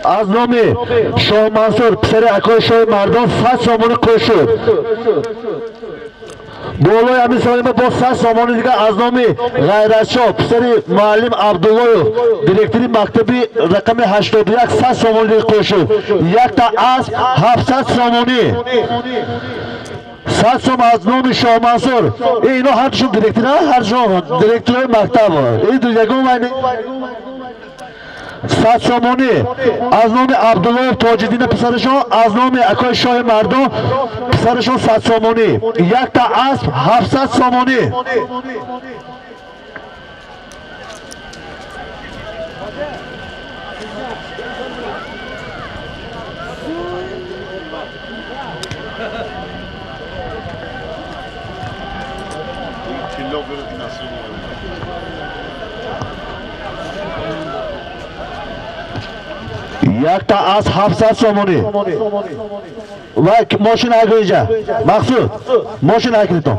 Аз номи Шоҳмансур, писари акои Шоҳи Мардон, 100 сомонӣ қӯшуд. Болои ҳамин солима боз 100 сомонӣ дигар аз номи Ғайратшоҳ, писари муаллим Абдуллоев, директори мактаби рақами 81, 100 сомонӣ дигар қӯшуд. Якта асп 700 сомонӣ. 100 сом аз номи Шоҳмансур. Ино ҳардушон директора, ҳардушон директорои мактаб. Ин ягон вай 100 сомонӣ аз номи Абдуллоев Тоҷиддина писарашон, аз номи акои Шоҳи Мардон писарашон 100 сомонӣ. Якта асп 700 сомонӣ. Якта асп 700 сомонӣ. Ва мошин ҳайкун инҷа. Мақсуд, мошин ҳайкунитон.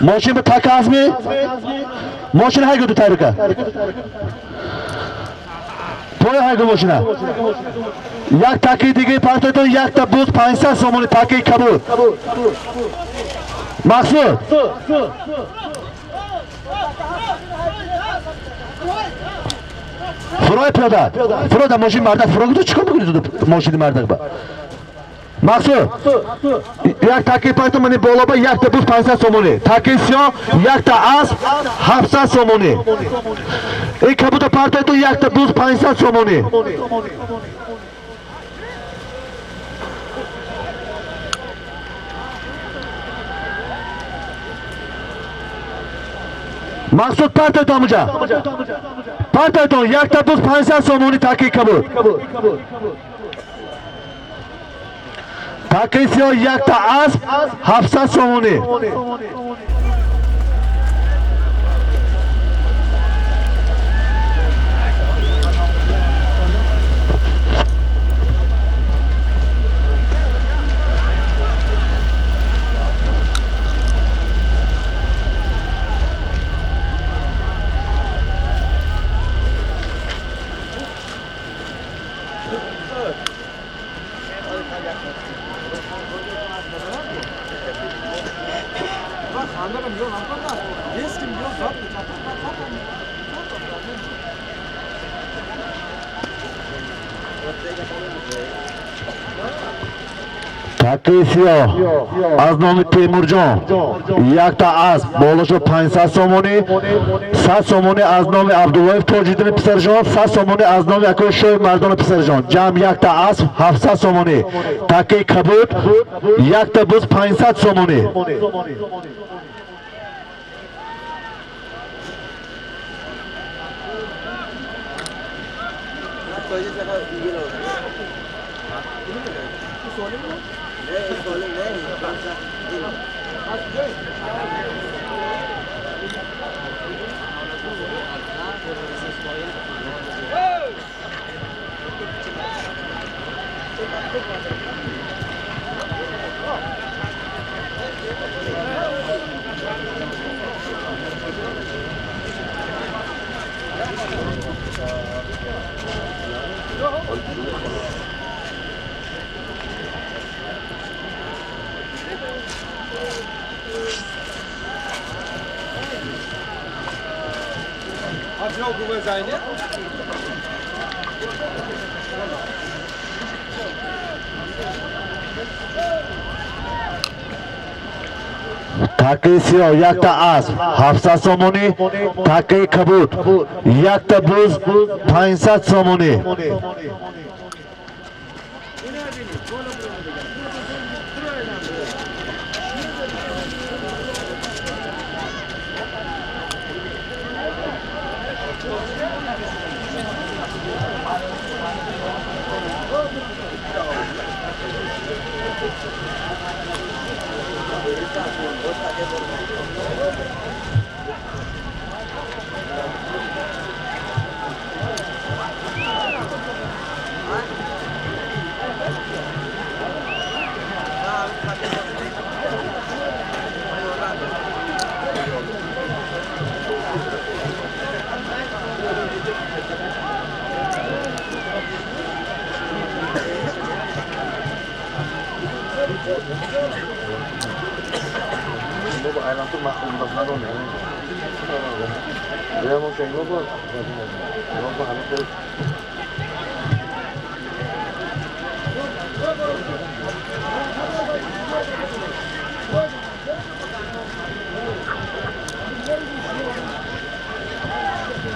Мошин ба така астми? Мошин ҳайкун ту тарика. Поя ҳайкун мошина. Як таки дигаи партойтон, якта буз 500 сомонӣ, такаи кабуд. Мақсуд, фурой пиёда, фуро дар мошини мардак, фуро гуфта чикор мекунӣ ту мошини мардак ба? Мақсуд, як таки парту мани болоба, якта буз 500 сомонӣ, таки сиёҳ якта асп 700 сомонӣ. Ин кабута партой ту, якта буз 500 сомонӣ. Мақсуд, партой ту ҳамуҷа, партойтон, якта буз 500 сомонӣ, таки кабуд, таки сиёҳ якта асп 700 сомонӣ. Таки сиёҳ аз номи Темурҷон якта асп болошо 500 сомонӣ, 100 сомонӣ аз номи Абдуллоев Тоҷиддини писарашон, 100 сомонӣ аз номи акои Шоҳи Мардони писарашон. Ҷамъ якта асп 700 сомонӣ. Таки кабуд якта буз 500 сомонӣ. Таки сиёҳ якта асп 700 сомонӣ, таки кабуд якта буз 500 сомонӣ.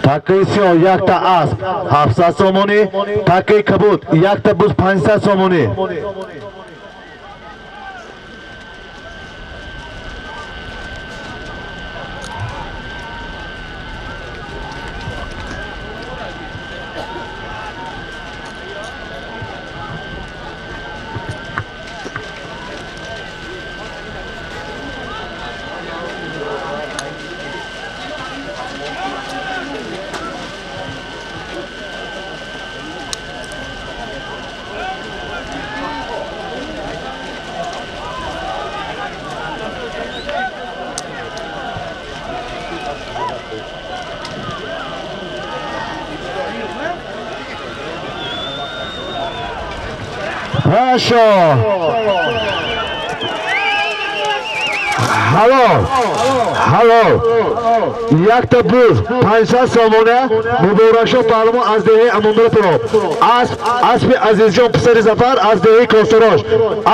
Такаи сиёҳ якта асп 700 сомонӣ, такаи кабуд якта буз 500 сомонӣ. Хорошо. Ҳалол. Ҳалол. Якта буз 500 сомона Муборакшо паҳлавон аз деҳаи Амонмуродов. Асп аспи Азизҷон писари Зафар аз деҳаи Косарош.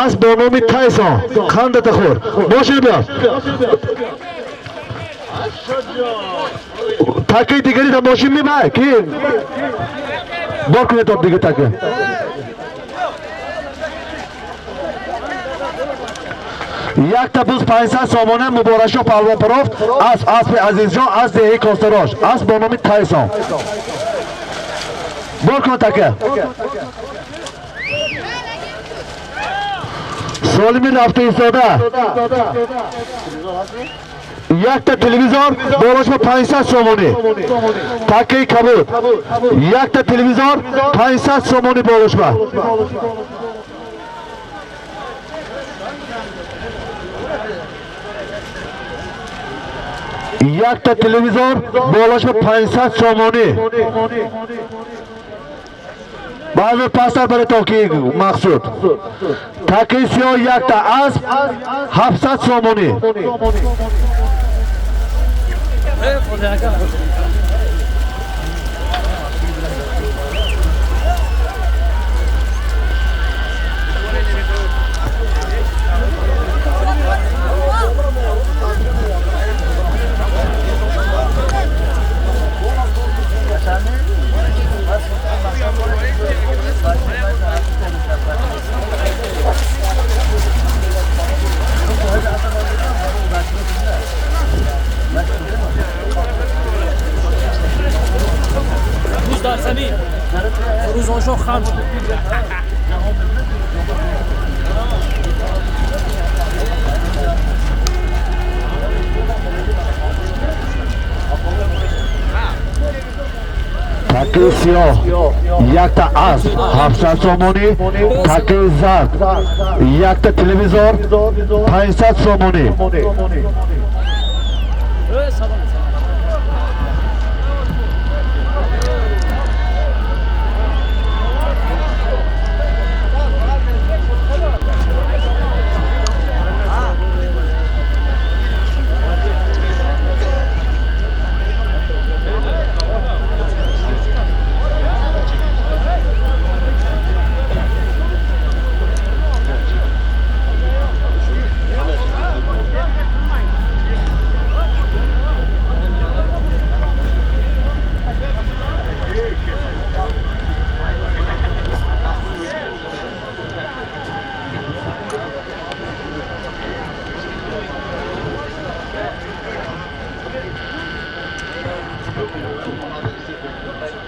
Асп бо номи Тайсон. Қандата хӯр. Мошин биё. Такаи дигари дар мошин мебай. Ки? Бор кунед об дига така. Якта буз 500 сомона Муборакшо Паҳлавонпаров асп аспи Азизҷон аз деҳаи Косарош. Асп бо номи Тайсон. Бор кун така. Солими рафта истода. Якта телевизор болош ба 500 сомонӣ. Такаи кабуд. Якта телевизор 500 сомонӣ болош ба. Якта телевизор болош ба 500 сомонӣ. Баъзе пастар барои токи мақсуд. Такаи сиёҳ якта асп 700 сомонӣ. Такаи сиёҳ якта асп 700 сомонӣ, такаи зард якта телевизор 500 сомонӣ.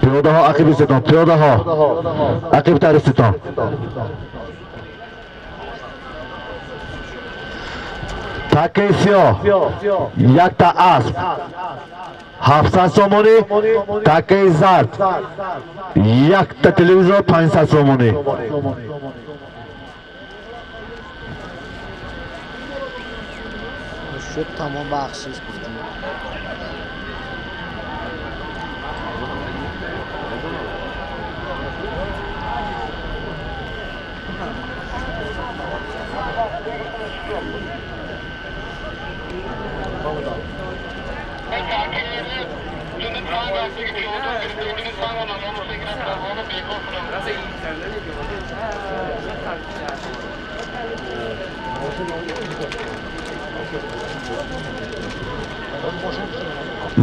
Piyodaho aqib isteton, piyodaho aqibtar isteton. Такаи сиёҳ якта асп 700 сомонӣ, такаи зард якта телевизор 500 сомонӣ. Шуд тамом бахшиш гуфтем.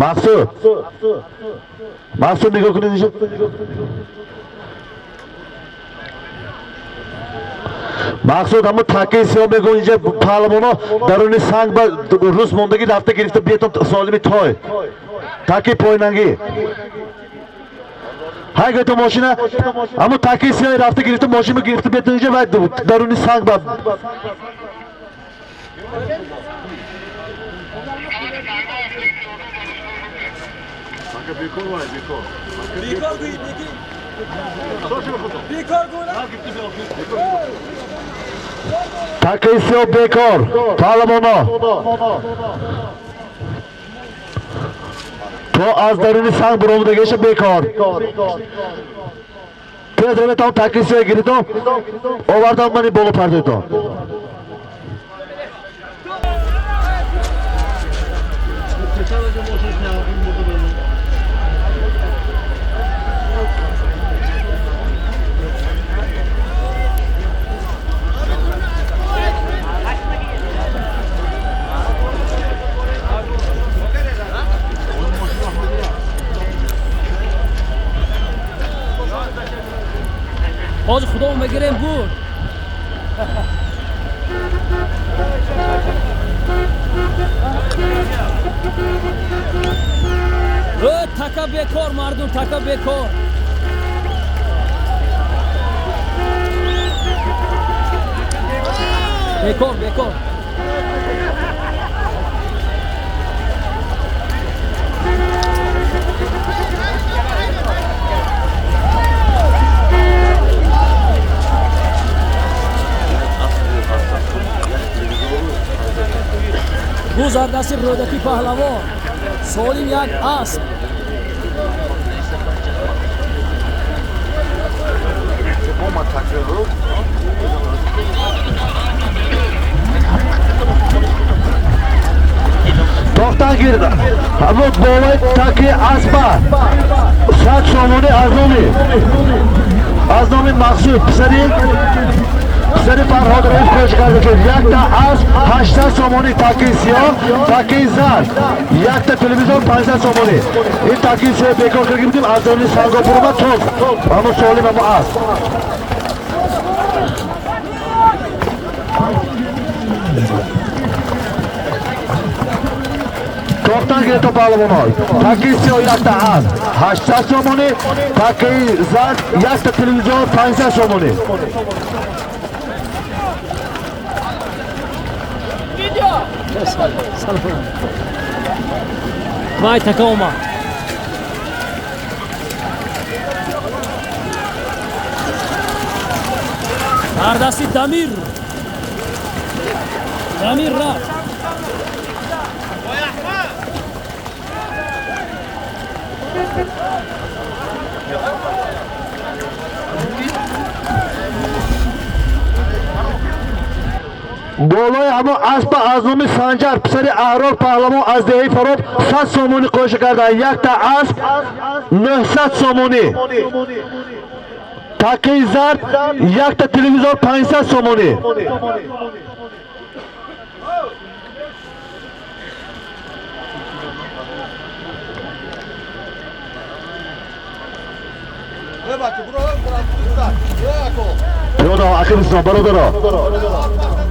Мақсуд, Мақсуд, нигоҳ кунед инҷо. Мақсуд, ҳамон такаи сиёҳ мегӯ инҷа паҳлавоно даруни санг ба рус мондагӣ рафта гирифта биетон солими той. Таки пойнангӣ. Ҳай гӯто мошина, ҳамон такаи сиёҳ рафта гирифта мошина гирифта биетон инҷа ва даруни санг ба такаи сиёҳ бекор паҳлавоно то аз даруни санг буромадагиша бекор. Тез равед, такаи сиёҳ гиридом, овардам мани боло пардоитон. Ҳозир худо мегирем буд. Така бекор мардум, така бекор. Бекор, бекор. Гузар дасти Рӯдакӣ паҳлавон, солим як асп. Тохтан гирда. Ҳамон болои таки аспа 100 сомонӣ аз номи Мақсуд писари Фарҳод Раиф хоҳиш карда шуд. Якта асп 800 сомонӣ, такии сиёҳ, такии зард, якта телевизор 500 сомонӣ. Ин такии сиёҳ бекор карда будем, аз даруни санго буромад тоз. Ҳамон солим ҳамон асп. Тохтан гирифта паҳлавонҳо. Такии сиёҳ якта асп 800 сомонӣ, такии зард якта телевизор 500 сомонӣ. Вай така омад. Дар дасти Дамир. Дамир рафт. Болои ҳамон аспа аз номи Санҷар писари Аҳрор паҳлавон аз деҳаи Фароб 100 сомонӣ қоиша карданд. Якта асп 900 сомонӣ, такаи зард якта телевизор 500 сомонӣ. Пиёда ақибистон, бародаро,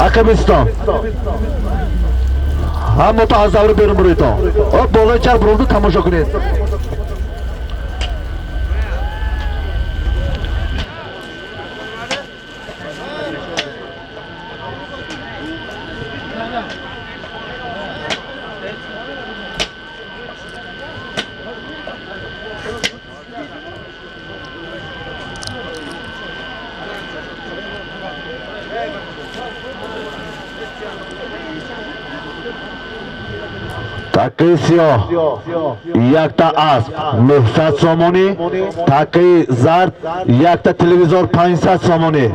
ақибистон, ҳамото аз давра берун буроитон. Болои чарх буролду тамошо кунед. Такаи сиёҳ якта асп 900 сомонӣ, такаи зард якта телевизор 500 сомонӣ.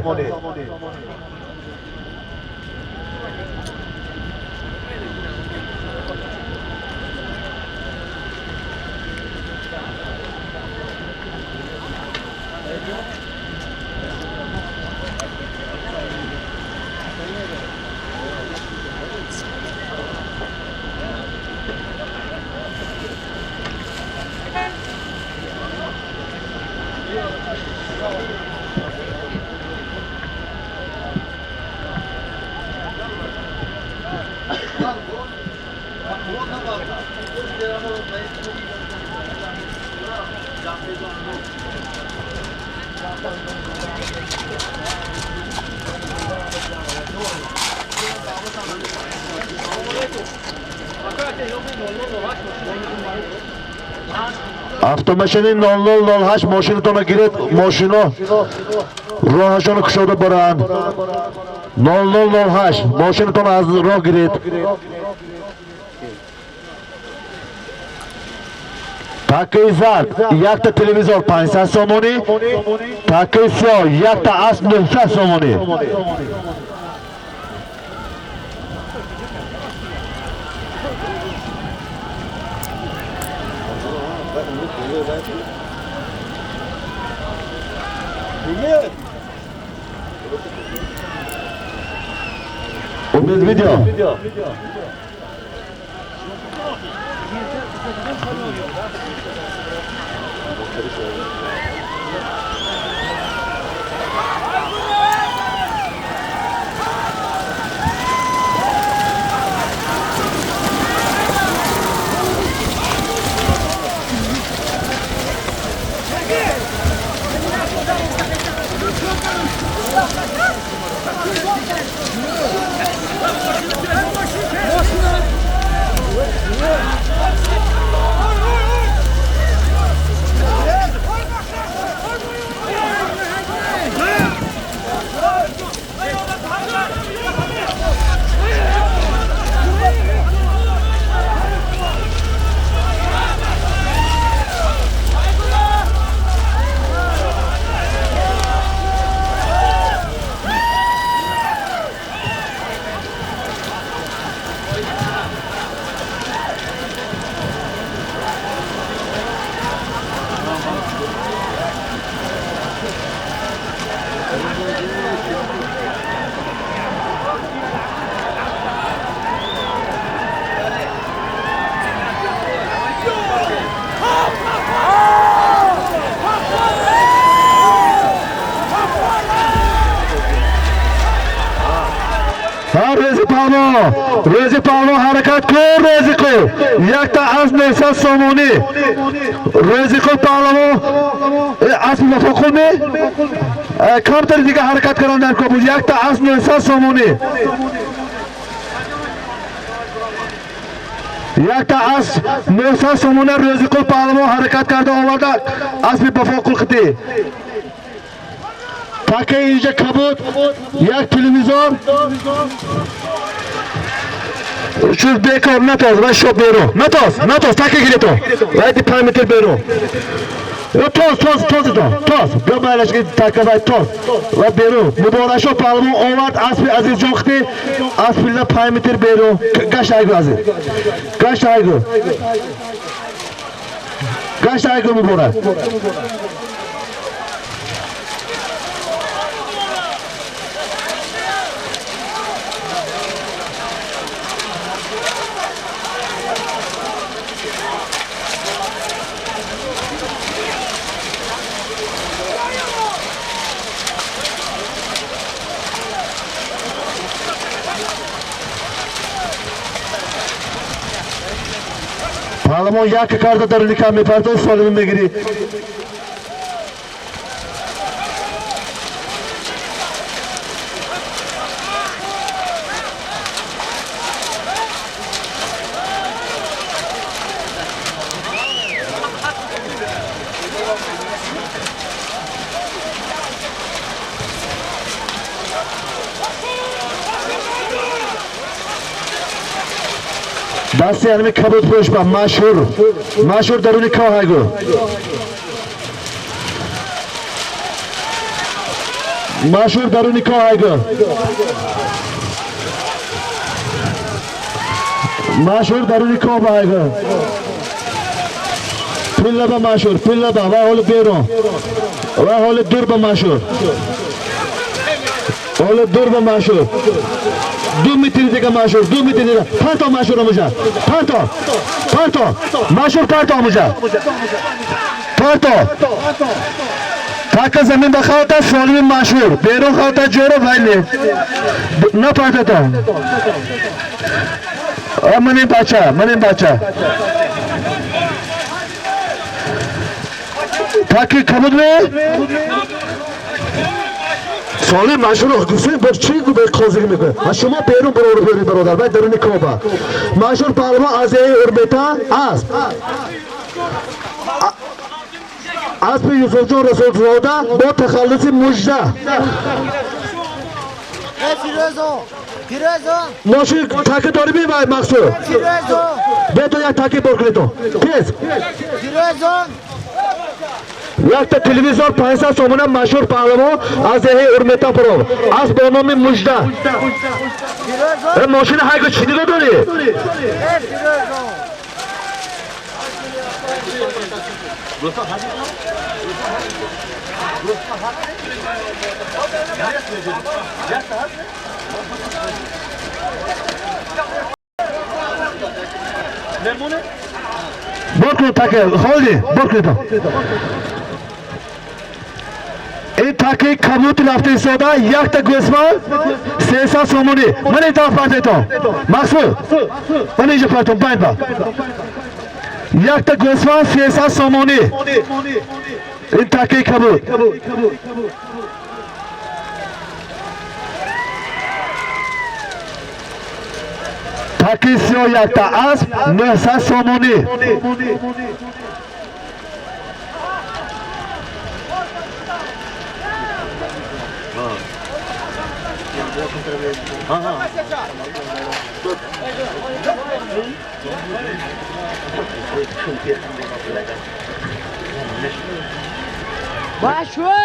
Автомашини 0008 мошинатонро гиред, мошино роҳашонро кушода баранд. 0008 мошинатонро аз роҳ гиред. Такаи зард якта телевизор 500 сомонӣ, такаи сиёҳ якта асп 900 сомонӣ. Умед видео. Рӯзи паҳло ҳаракат кун, Рӯзиқул. Якта асп 900 сомонӣ. Рӯзиқул паҳлавон аспи вафоқул ме? Камтари дига ҳаракат кардан дар кор буд. Якта асп 900 сомонӣ. Якта асп 900 сомонӣ Рӯзиқул паҳлавон ҳаракат карда оварда аспи вафоқул қитӣ. Такаи инҷа кабуд, як телевизор. Шуд бекор натоз, вай шоб берун. Натоз, натоз, така гирето. Вай ди 5 метр берун. Тоз, тоз, тоз ито, тоз. Биё байлашки така вай тоз. Вай берун. Муборакшо паҳлавон овард аспи Азизҷон қити, аспи 5 метр берун. Гашт айгу Азиз. Гашт айгу. Гашт айгу муборак. Паҳлавон як карда дар лика мепартои солими мегирӣ. Дасти ҳами кабуд пӯш ба машҳур, машҳур даруни кӯҳ айгу. Машҳур даруни кӯҳ айгу. Машҳур даруни кӯҳ ба айгу. Пилла ба машҳур, пилла ба ва ҳоли берун. Ва ҳоли дур ба машҳур. Ҳоли дур ба машҳур. 2 метр дига машҳур, 2 метр дига. Парто машҳур омужа. Парто. Парто. Машҳур парто омужа. Парто. Така замин ба халта солими машҳур. Берун халта ҷоро вайли. На партата. Манин бача, манин бача. Таки кабуд ме? Солим машҳур гуфтем боз чӣ қозигӣ мекунад? Ва шумо берун барор беред бародар, вай даруни коба. Машҳур паҳлавон аз Урмета асп. Аспи Юсуфҷон Расулзода бо тахаллуси Мужда. Фирӯзо, Фирӯзо. Мошин таки дорӣ мевай Мақсуд? Фирӯзо. Бето як таки бор кунед. Тез. Фирӯзо. Якта телевизор 500 сомона машҳур паҳлавон аз деҳаи Урмета паров. Асп бо номи Мужда. Фирӯзо. Мошина ҳайго чӣ нигоҳ дорӣ? Фирӯзо. Бор кунед таки, холди, бор кунед. Ин таки кабути рафта истода якта гӯсфанд 300 сомонӣ. Ман ин тараф партетон. Мақсуд. Ман инҷо партон байд ба. Якта гӯсфанд 300 сомонӣ. Ин таки кабут. Таки сиёҳ якта асп 900 сомонӣ.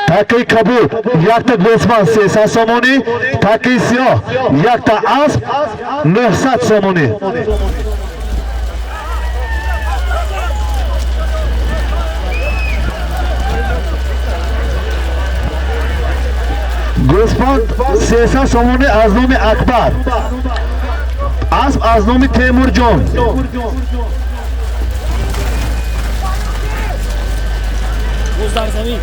Таки кабут якта гӯсфанд 300 сомонӣ, таки сиёҳ якта асп 900 сомонӣ. Гӯсфанд 300 сомонӣ аз номи Акбар. Асп аз номи Темурҷон. Боз дар замин.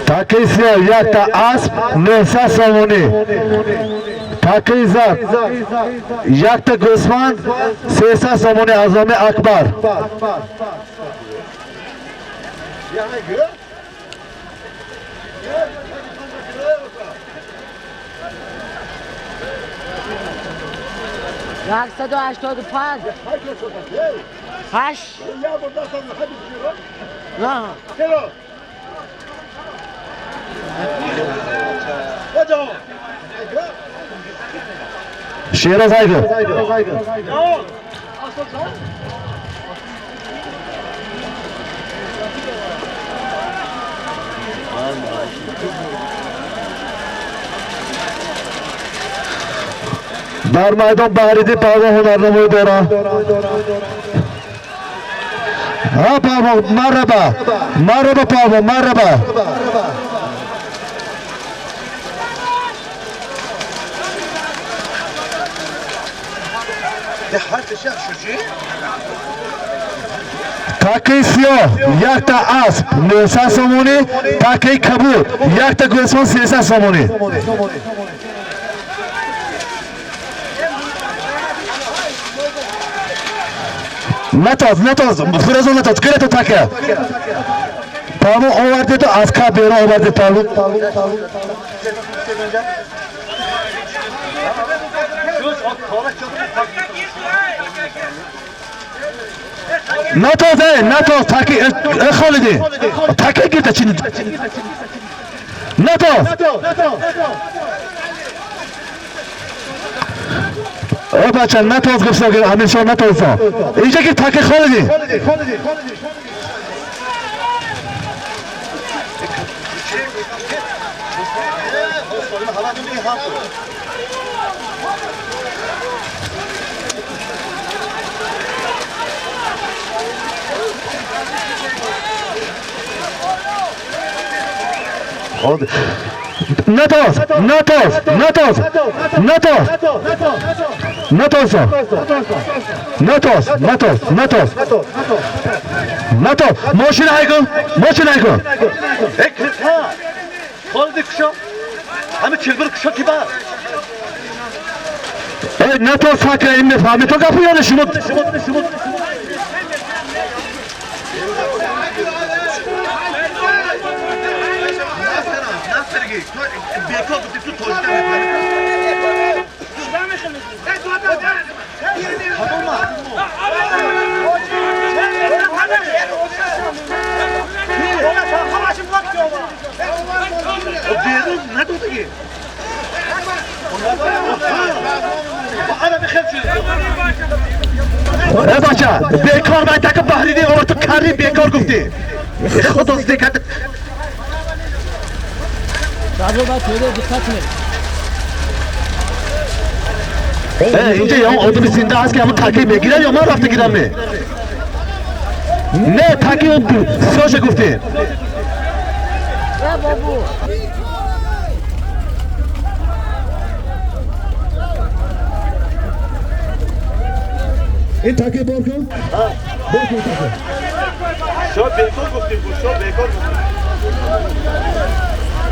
Таки сиёҳ якта асп 900 сомонӣ. Таки зард якта гӯсфанд 300 сомонӣ аз номи Акбар. 185. 8. نه. Шероз айгы. Дар майдон Баҳриддин паҳлавон ҳунарнамоӣ дорад. Ҳа паҳлавон, марҳаба. Марҳаба паҳлавон, марҳаба. Таки сиёҳ якта асп 900 сомонӣ, таки кабуд якта гӯсфанд 300 сомонӣ. Натоз, натоз, Фирӯзон натоз, гирето така. Паҳлавон овардету аз каб берун оварде паҳлавон. Натоз, эй, натоз, таки, холиди. Таки гирда чини. Натоз. О бача, натоз гуфта, Амиршо натоза. Инҷа ки таки холиди. Натоз, натоз, натоз, натоз, натоз, натоз, натоз, натоз, натоз. Мошина ҳай кун, мошина ҳай кун. Холди кушо. Ҳами чилбир кушо ки ба. Э, натоз ҳака ин мефаҳми то гапу ёне шумо. Бекор гуфти ту тоҷика мефаҳми. Тамома. Берун надодагӣ. Э, бача, бекор байтака баҳриди овар ту карри бекор гуфтӣ. Худо зикат. Радио бояд пиёда диққат кунед. Э, инҷа ё одами зинда ҳаст ки ҳамон таки мегирад ё ман рафта гирам ме? Не, таки он сиёша гуфтӣ. Э, бобу. Ин таки бор кун. Бор кун таки. Шо бекор гуфтем, шо бекор гуфтем.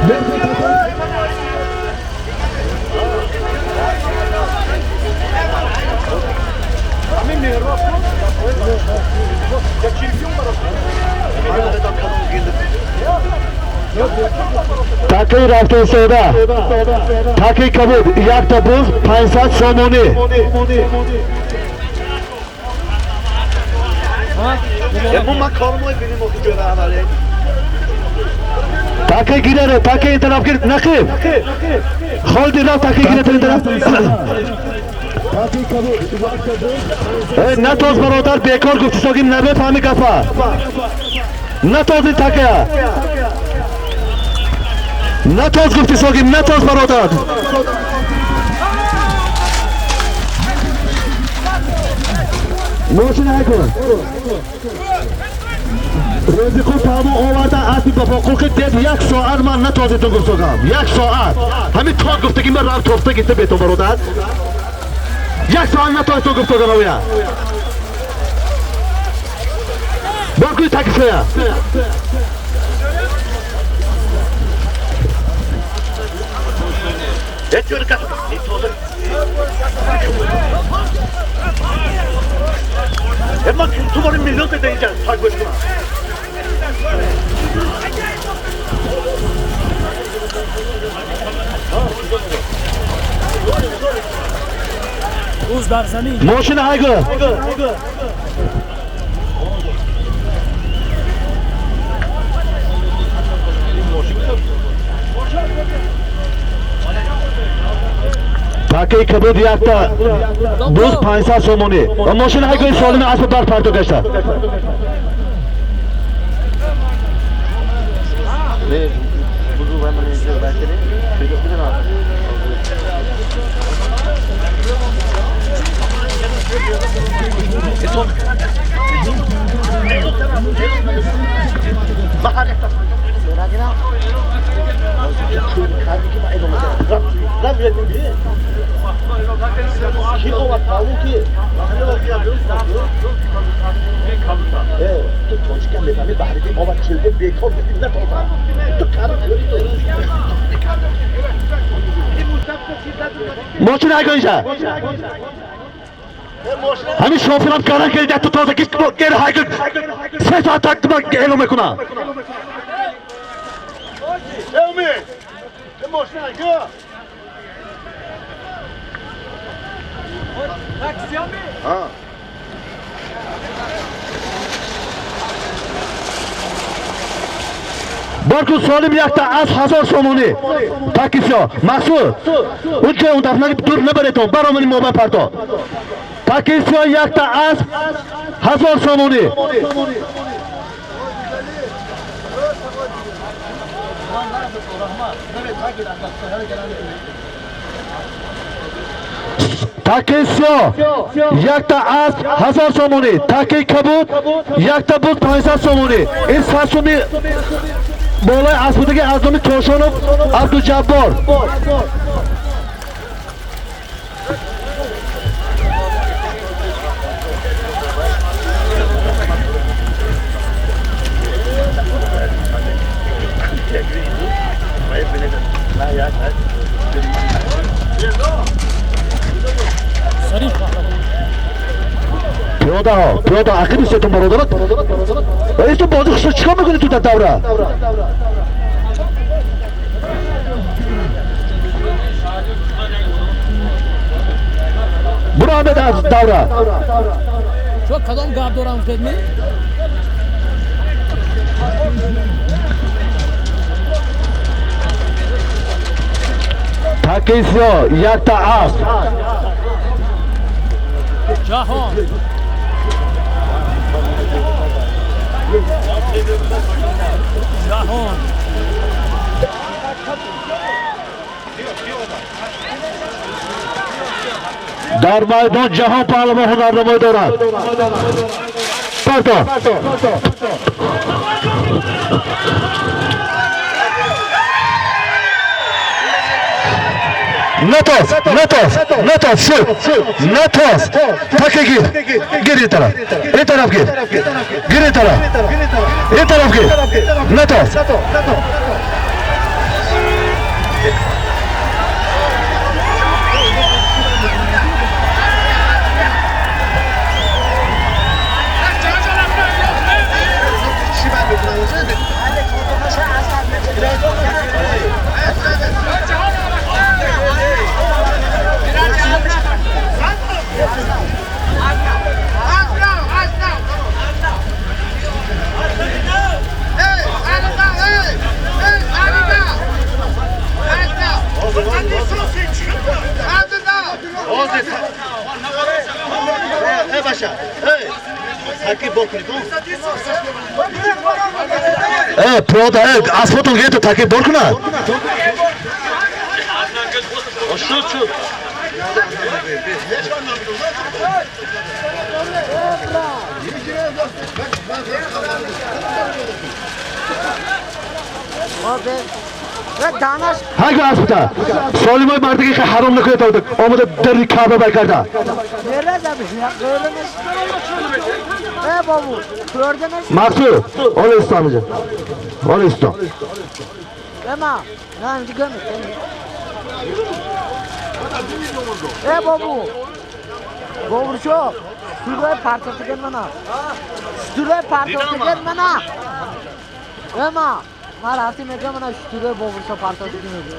Бор кун таки. Ҳамин меҳроб я чемпион Таки рафта истода. Таки кабуд якта буз 500 сомонӣ. Ман кормой бинем охи ҷои аввале. Таки гираре, таки ин тараф гир, нақиб. Холди рафт таки гирате ин тараф. Э, натоз бародар бекор гуфти согим намефаҳми гапа. Натоз ин такая. Натоз гуфти согим, натоз бародар. Мошина ҳай кун. Рӯзиқул паҳлавон оварда аспи бафоқулқи дед як соат ман натозитон гуфтогам. Як соат. Ҳамин то гуфтагӣ ман рав тофта гирифта бетон бародар. Як соат натозитон гуфтогам авя. Бор кунед такисоя. Ма ту бори миллион деда инҷа так гӯш кунам. Буз дар замин. Мошина ҳай кун. Таки кабуд якта буз 500 сомонӣ. Ва мошина ҳай кун солими асп бар парто гашта. Ту тоҷика мефаҳми баҳриди ова чилбир бекор гуфти натозам. Ту карри Мошина ҳай кун инҷа. Ҳамин шофирам каран кардида ту тоза ки гер ҳай кун. Се соат так ман эълон мекунам. Бор кун солим якта аз 1000 сомонӣ. Такисё, Мақсуд. Он ҷой он дафнаги дур набаретон, баромани мобайн парто. Такисё якта аз 1000 сомонӣ. Таки сиёҳ якта асп 1000 сомонӣ, таки кабуд якта буз 500 сомонӣ. Ин 100 сомонӣ болои асп будаги аз номи Тошонов Абдуҷаббор. Пиёдаҳо, пиёда ақиб истетон бародарат. Ва исто бозӣ хушро чикор мекунӣ ту дар давра? Буро ҳаме дар давра. Шумо кадом гап дорам гуфтед ми? Таки сиёҳ якта асп. Ҷаҳон. Ҷаҳон. Дар майдон Ҷаҳон паҳлавон ҳунарнамоӣ дорад. Парто. Натоз, натоз, натоз, шуд, натоз. Таки гир, гир ин тараф, ин тараф гир, гир ин тараф, ин тараф гир, натоз. Пиёда, аспотон гирифта таки бор кунад. Ҳар гоҳ аспита солимои мардиги ки ҳаром накунед, омада дари Каъба баркарда. Мақсуд, ола исто амиҷа. Ола исто. من رفتیم میگم من شطوره بابرشا پرتاتی میگم.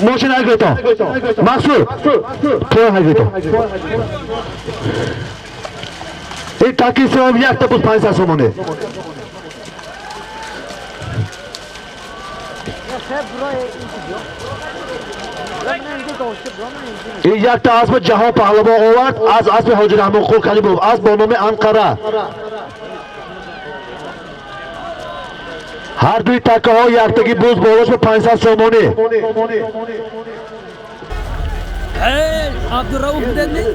мошин ҳагретон. Мақсуд, то ҳагретон. Ин таки сиёҳ якта буз 500 сомонӣ. Ин якта аспи Ҷаҳон паҳлавон овард аз аспи Ҳоҷи Раҳмонқул Калимов, асп бо номи Анқара. Ҳар дуи такаҳо яктаги буз болош ба 500 сомонӣ. Абдурауф будедми?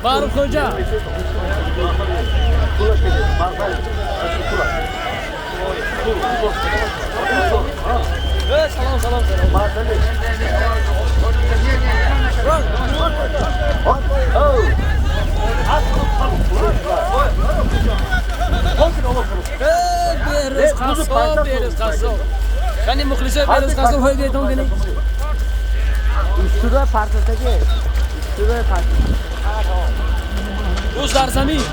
Маъруф хоҷа. Салом, салом, салом. Берӯз қассоб, Берӯз қассоб. Қани мухлисои Берӯз қассоб ҳой гиритон кунед. Устурои партотаги, устурои партотаги. Буз дар замин.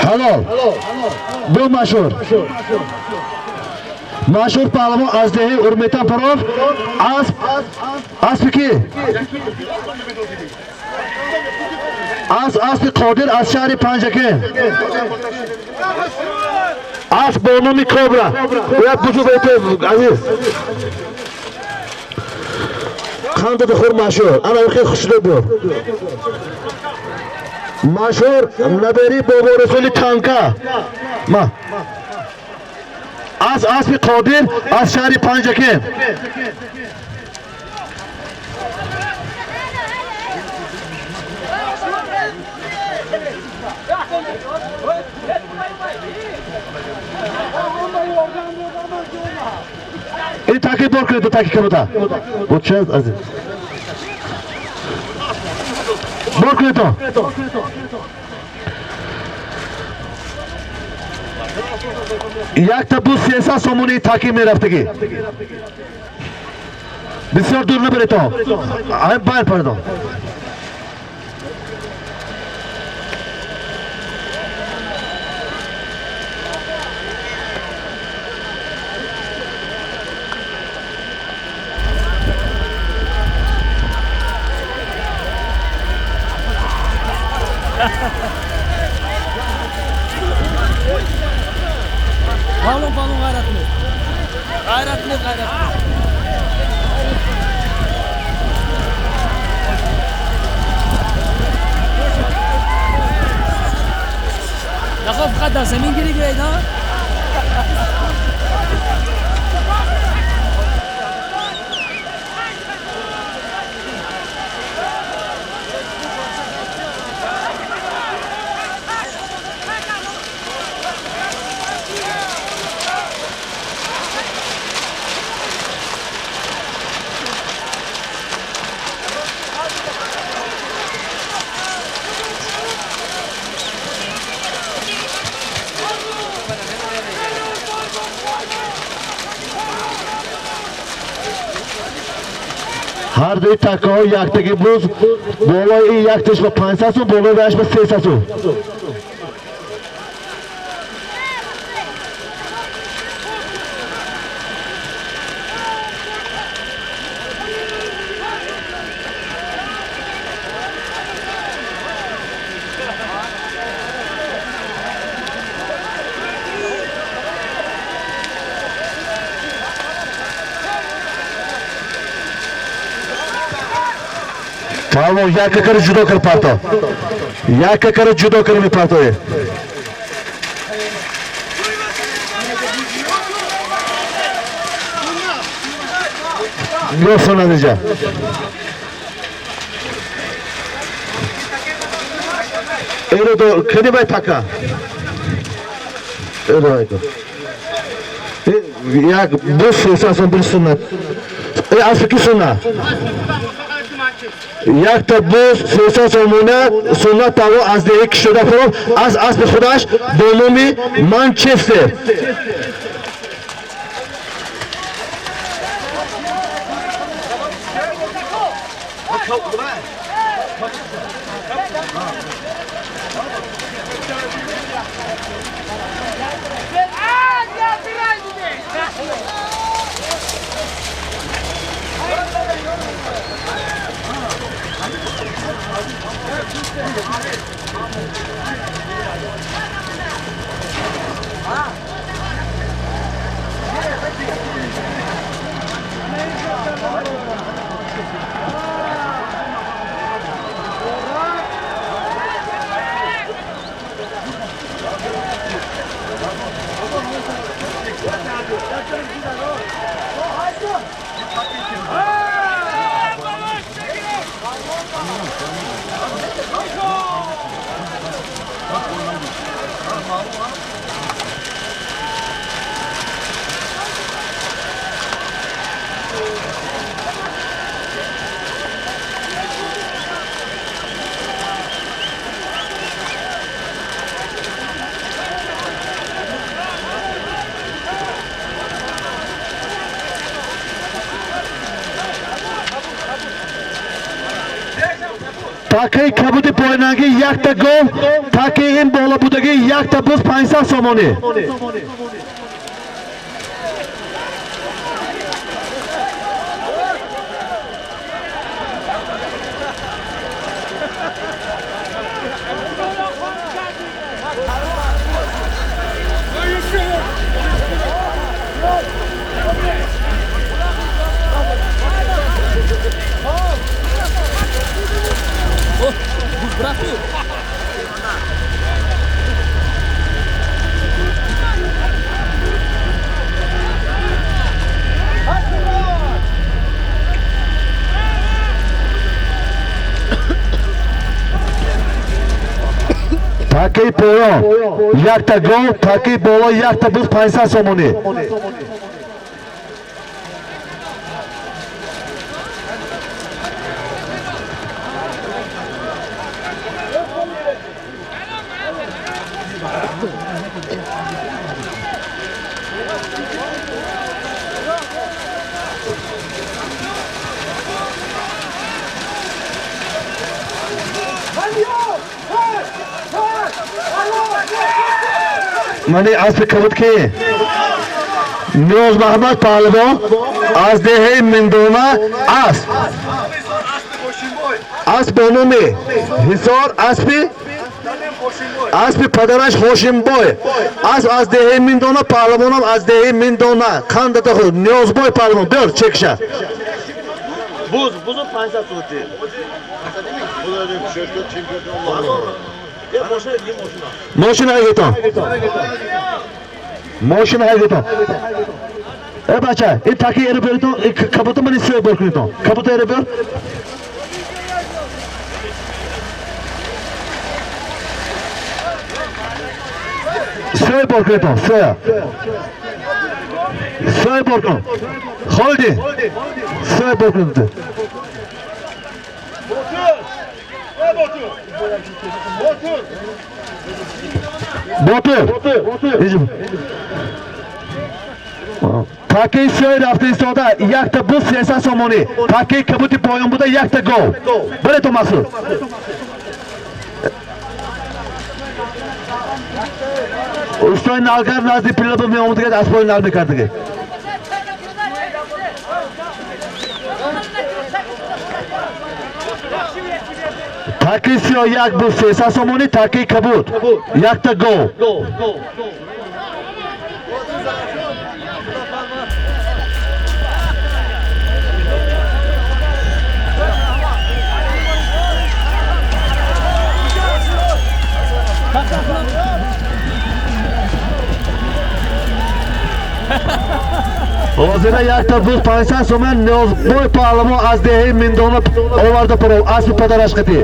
Halol. Bu машҳур. Машҳур паҳлавон аз деҳаи Урметан Паров асп аспи ки? Асп аспи Қодир аз шаҳри Панҷакент. Асп бо номи Кобра. Бояд бузург азиз. Қанда бихӯр машҳур. Ана хеле хушнуд буд. Машҳур набери Боборасули Танка. Ма. Аз аспи Қодир аз шаҳри Панҷакент. Ин таки бор кунед, таки кабута. Вот сейчас, азиз. Бор кунед то. Якта буз 300 сомонии таки мерафтагӣ. Бисёр дур набаред то. Ай байр пардон. Balon balon gayratli. Gayratli gayratli. نخاف فقط در زمین گیری گیرید ها. Ҳар дуи такаҳо яктаги буз, болои ин якташ ба 500 сум, болои ваяш ба 300 сум. Паҳлавон як какаро ҷудо кар парто. Як какаро ҷудо кар мепартоӣ. Ёфтон инҷа. Эро до кади бай така. Эро айко. Як буз 300 сум, бир суннат. Э аспи ки суннат? Якта буз 300 сомона суннат паҳлавон аз деҳаи Кишода Паров аз аспи худаш бо номи Манчестер. Такаи кабуди поинангӣ якта гов, такаи ин болобудагӣ якта буз 500 сомонӣ. Такаи поён якта гов, такаи боло якта буз 500 сомонӣ. Мани аспи кабуд ки Ниёз Маҳмад паҳлавон аз деҳаи Миндона асп. Асп бо номи Ҳисор, аспи падараш Ҳошимбой. Асп аз деҳаи Миндона, паҳлавонам аз деҳаи Миндона. Қандата худ Ниёзбой паҳлавон биёр чекша. Буз, бузу 500 сути. Мошина ҳайдетон. Мошина ҳайдетон. Э бача, ин таки эро биёритон, кабута мани сӯя бор кунитон. Кабута эро биёр. Сӯя бор кунитон, сӯя. Сӯя бор кун. Холди. Сӯя бор кунитон. Ботур. Такаи сиёҳи рафта истода якта буз 300 сомонӣ. Такаи кабуди поён буда якта гов. Биретон Мақсуд. Устои налгар назди пилаба меомадагад, аспои нал мекардагад. Такаи сиёҳ як буз 300 сомонӣ, такаи кабуд якта гов. Ҳозира якта буз 500 сомон Ниёзбой паҳлавон аз деҳаи Миндона оварда паров аспи падараш қатӣ.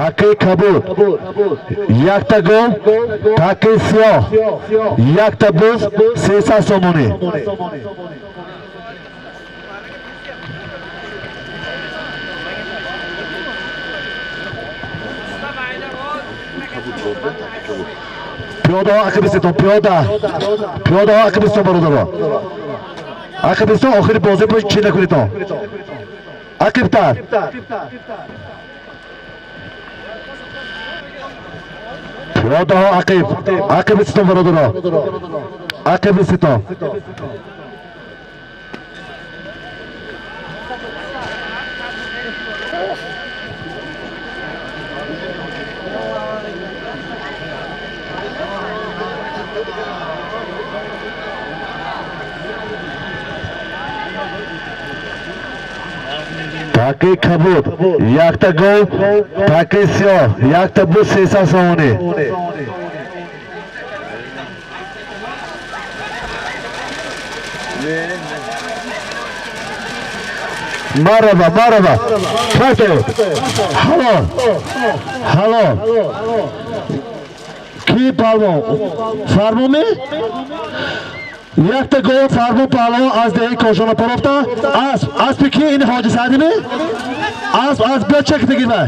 Такаи кабуд якта гов, такаи сиёҳ якта буз 300 сомонӣ. Пиёдаҳо ақибистетон, пиёда. Пиёдаҳо ақибистон, бародаро. Ақибистон, охири бозӣ чӣ накунитон. Ақибтар. Пиёдаҳо ақиб. Ақибистон, бародаро. Ақибистетон. Такаи кабуд якта гов, такаи сиёҳ якта буз 300 сомонӣ. Марҳаба, марҳаба. Фату. Ҳалол. Ҳалол. Ки палвон? Фармоми? Якта гов фармон паҳлавон аз деҳаи Кошона парофта. Асп, аспи ки ин Ҳоҷи Саъдими? Асп, асп биё чек бигир вай.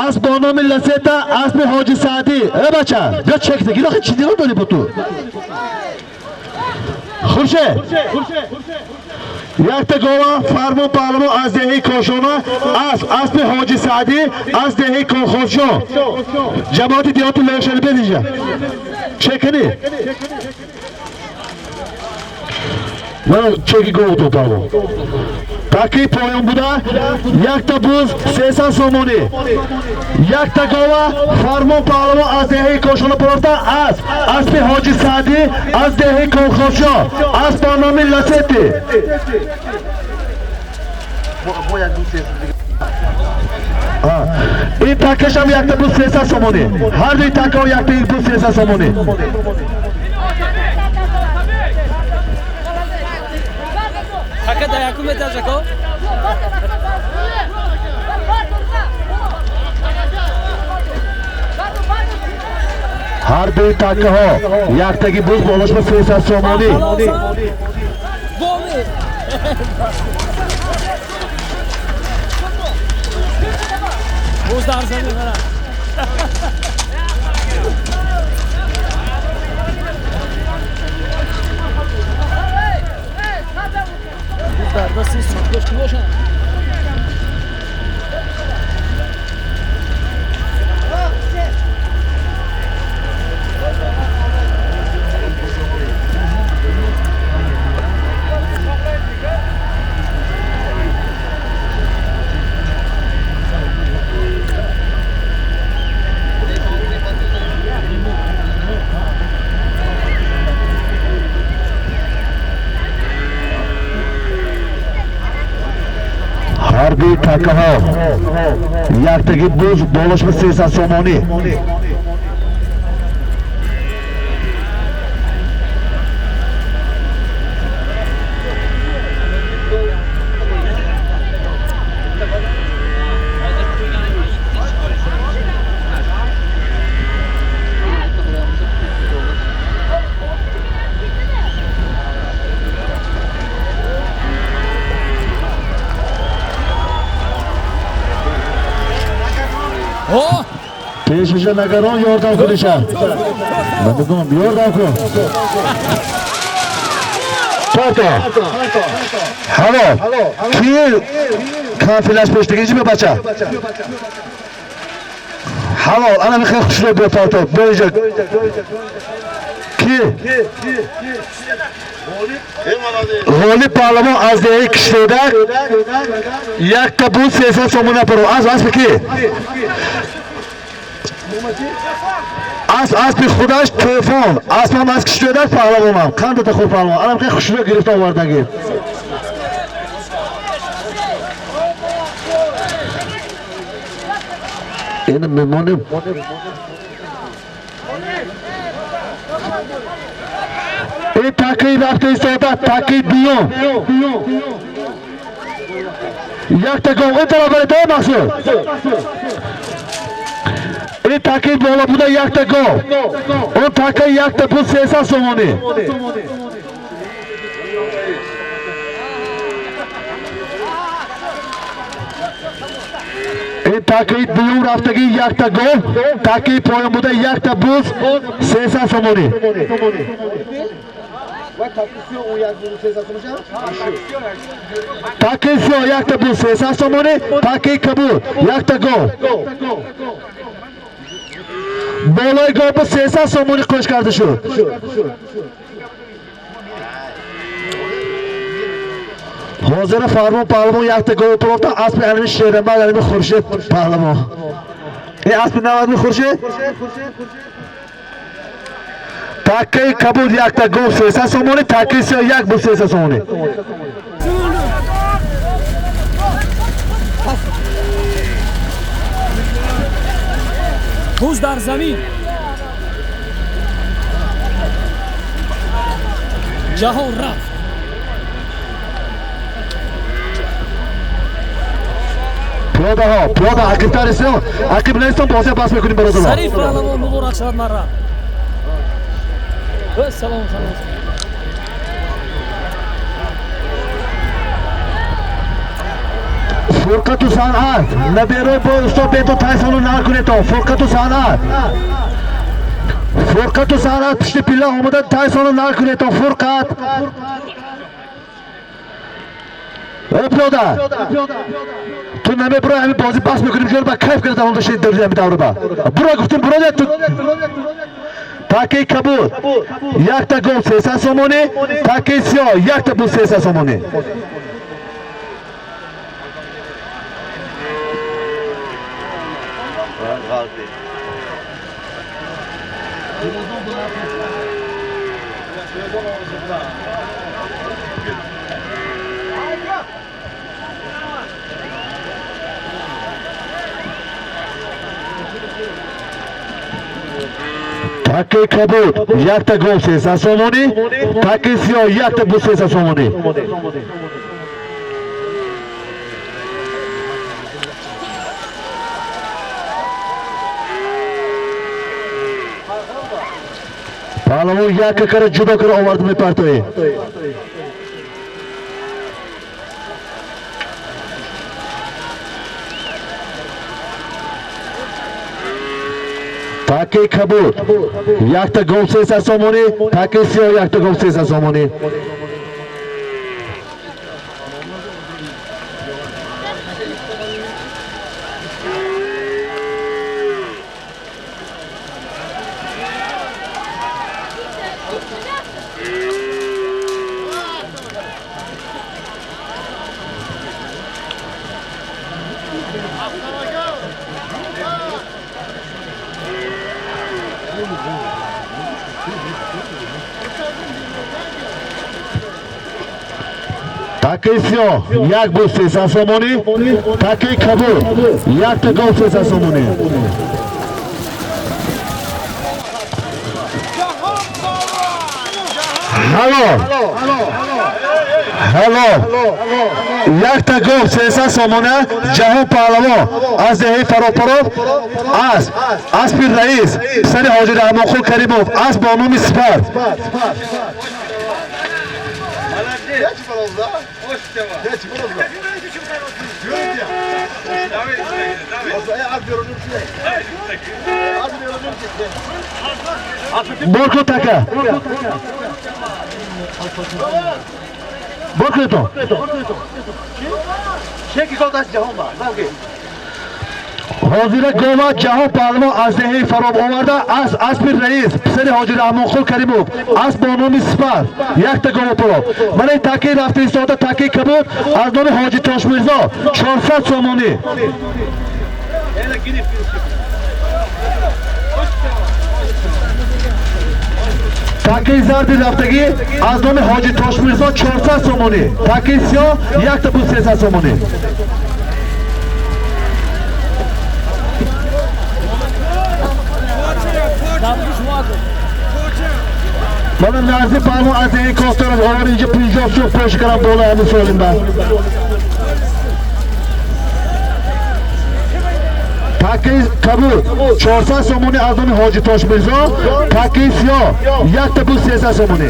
Асп бо номи Ласета, аспи Ҳоҷи Саъдӣ. Э бача, биё чек бигир, охи чӣ дило дорӣ бо ту? Хуршед. Якта гова фармон паҳлавон аз деҳаи Кошона, асп, аспи Ҳоҷи Саъдӣ аз деҳаи Колхозшоҳ. Ҷамоати деҳоти Лоишали бедиҷа. Чекани. Мана чеки говтон паҳлавон. Такаи поён буда якта буз 300 сомонӣ. Якта гова фармон паҳлавон аз деҳаи Кошона парофта, асп, аспи Ҳоҷи Саъдӣ аз деҳаи Колхозшоҳ, асп бо номи Ласети. Ин такашам якта буз 300 сомонӣ. Ҳар дуи такаҳо якта буз 300 сомонӣ. Така да якум этаж ако? Ҳар дуи такаҳо яктаги буз болошба 300 сомонӣ. Боми. Буз дар замин мана. Дарда сиз сотгош ки бошанд? Ҳар дуи такаҳо яктаги буз болошба 300 сомонӣ. Пешиша нагарон ёрдам куниша. Намедонам, ёрдам кун. Торто. Ҳалол. Ки конфилаш пештагиҷи бе бача? Ҳалол, ана михел хушро биё торто. Биё. Ки? Ғолиб паҳлавон аз деҳаи Киштедак якта буз 300 сомона паро. Асп, аспи ки? Асп, аспи худаш тӯфон. Аспам аз Киштедак паҳлавонам. Қандата хуб паҳлавон. Анам хеле хушро гирифта овардаги. Ин мемонем. Ин такаи рафта истода, такаи дуюм. Якта гов ин тараф баред, Мақсуд. Ин такаи боло буда якта гов. Он такаи якта буд 300 сомонӣ. Ин такаи дуюм рафтагӣ якта гов, такаи поён буда якта буз 300 сомонӣ. Такаи сиёҳ якта буз 300 сомонӣ, такаи кабуд якта гов. Болои гов бо 300 сомонӣ қӯш карда шуд. Ҳозира Фармон паҳлавон якта гов пурофта, аспи анами Шерамад, анами Хуршед паҳлавон. Ин аспи навадми Хуршед? Такаи кабуд якта гов 300 сомонӣ, такаи сиёҳ як буз 300 сомонӣ. Буз дар замин. Ҷаҳон рафт. Пиёдаҳо, пиёда ақибтар истон, ақиб нестон, бозия бас мекунем бародарон. Зариф паҳлавон муборак шавад марра. Салом, салом. Фурқату санъат наберои бо устод бето тайсону накунетон. Фурқату санъат, фурқату санъат пушти пилла омада тайсону накунетон. Фурқат э пиёда, ту намебуро, ҳамин бозӣ бас мекунем, ҷор ба кайф карда тамом дошти ҳамин давраба. Буро гуфтем, буро ту. Такаи кабуд якта гол 300 сомонӣ, такаи сиёҳ якта буд 300 сомонӣ. Такаи кабуд якта гол 300 сомонӣ, такаи сиёҳ якта буд 300 сомонӣ. Паҳлавон якка кара ҷудо кара овард мепартоӣ. Такаи кабуд якта гол 300 сомонӣ, такаи сиёҳ якта гол 300 сомонӣ. Такаи сиёҳ як буд 300 сомонӣ, такаи кабуд якта гол 300 сомонӣ. Ҳало, ҳало, якта гол 300 сомона Ҷаҳон паҳлавон аз деҳаи Фаропаров, асп аспи раис писари Ҳоҷи Раҳмонқул Каримов, асп бо номи Сипар. Борку така. Борку то. Ҳозира гова Ҷаҳон паҳлавон аз деҳаи Фароб оварда, аз аспи раис писари Ҳоҷи Раҳмонқул Каримов, асп бо номи Сипар, якта гова пуроб. Мана ин такаи рафта истода, такаи кабуд аз номи Ҳоҷи Тошмирзо 400 сомонӣ. Такаи зарди рафтагӣ аз номи Ҳоҷи Тошмирзо 400 сомонӣ, такаи сиёҳ якта буд 300 сомонӣ. Мана Нарзи паҳлавон аз деҳаи Косторов овар, инҷа 50 сум пӯши кардам болои ҳамин солимба. Такаи кабуд 400 сомонӣ аз номи Ҳоҷи Тошмирзо, такаи сиёҳ якта буд 300 сомонӣ.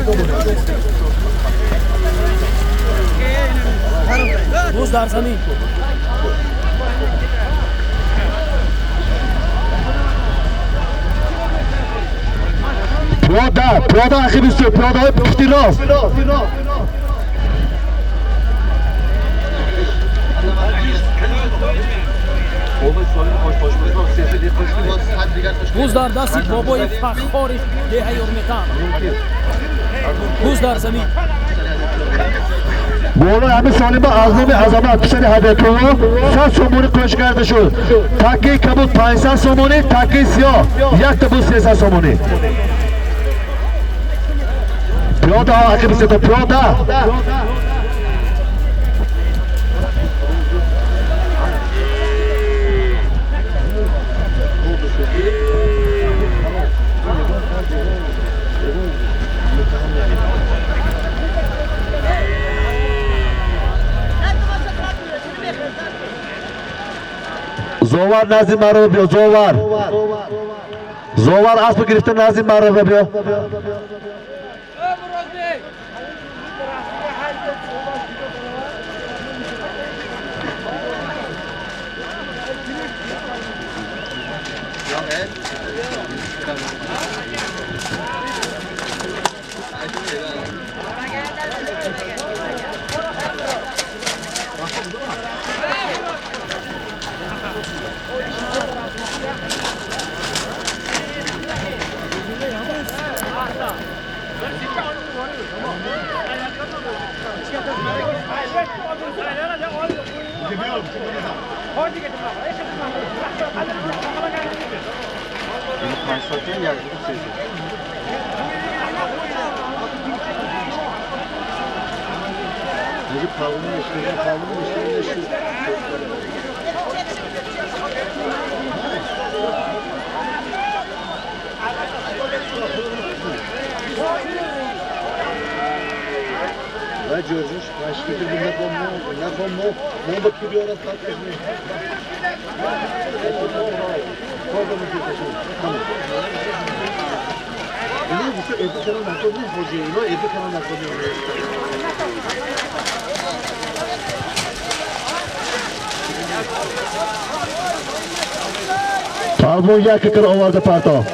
Буз дар замин. Пиёда, пиёда ақиб исто, пиёдаҳои пушти рост. Буз дар дасти бобои Фаххори деҳаи Урметан. Буз дар замин. Болои ҳамин солима аз номи Азамат писари Ҳадиятулло 100 сомонӣ қӯш карда шуд. Такаи кабуд 500 сомонӣ, такаи сиёҳ якта буд 300 сомонӣ. Пиёдаҳо ақиб истето, пиёда. Зовар назди маро биё, Зовар. Зовар аспо гирифта назди маро биё. Palvon як кир оварда парто.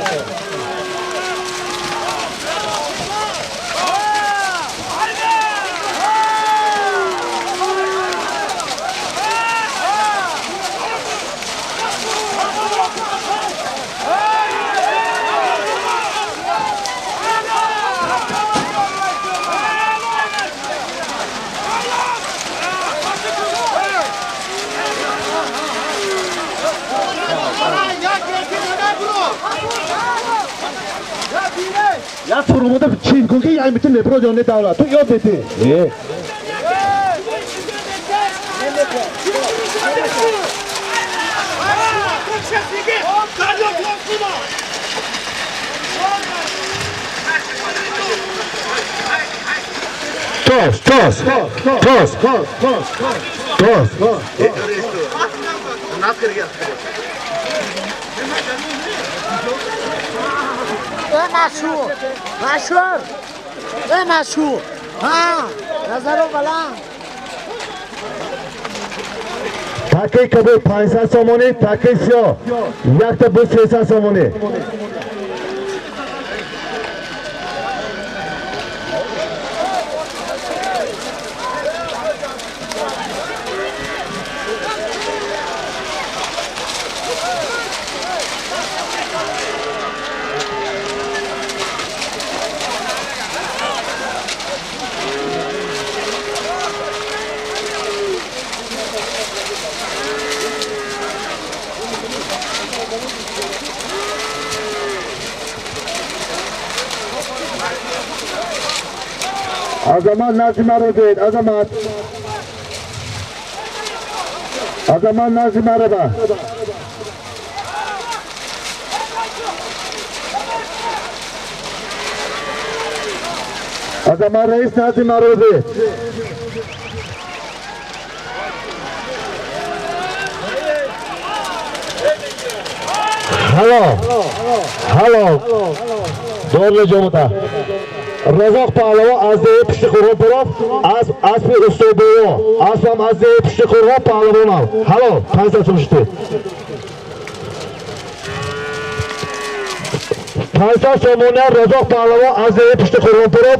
Я фурумуда чин кунки я митин мепро ҷонне давлат. Ту ёд мети. Э. Тос, тос, тос, тос. Эй машҳур, машҳур, эй машҳур. Ҳа, назаро баланд. Такаи кабуд 500 сомонӣ, такаи сиёҳ якта буд 300 сомонӣ. Азамат назди маро биёед, Азамат. Азамат назди маро ба. Азамат раис назди маро биёед. Ҳало, ҳало, дорли ҷомута. Разоқ паҳлавон аз деҳаи пушти қурғон пуров, аспи устобово, аспам аз деҳаи пушти қурғон паҳлавонам. Ҳало, 500 сом шуд. 500 сомония Разоқ паҳлавон аз деҳаи пушти қурғон пуров,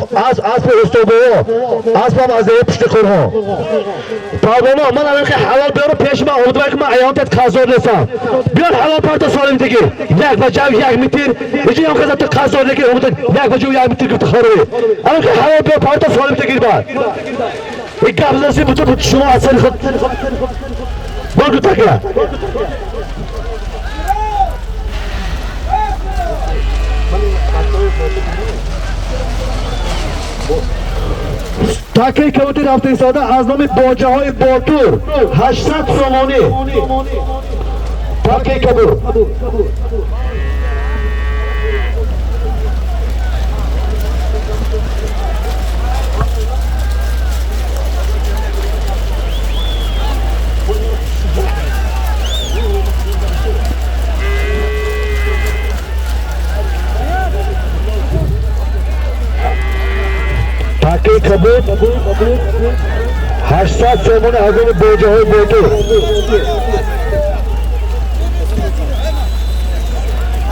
аспи устобово, аспам аз деҳаи пушти қурғон. Паҳлавоно, ман алан ки ҳалол биёрам пеши ман омадам ки ман аёнтат қазор нестам. Биёр ҳалол парта солим дигир. Як ваҷав як метр, иҷи ям қаза ту қазор дигир, омадам як ваҷав як метр гуфт хоруи. Алан ки ҳалол биёр парта солим дигир бад. Ин гап заси бутун шумо аз сари худ бор гутака. Такаи кабуди рафта истода аз номи боҷаҳои Ботур 800 сомонӣ. Такаи кабуд. Кабуд, 800 сомонӣ аз номи боҷаҳои Ботур.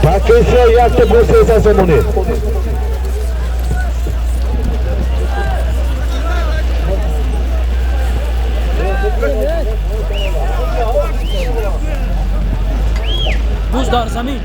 Такаи сиёҳ якта бо 300 сомонӣ. Буз дар замин.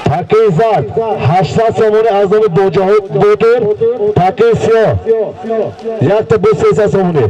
Такаи зард 800 сомонӣ аз номи боҷаҳои Ботур. Такаи сиёҳ якта бо 300 сомонӣ.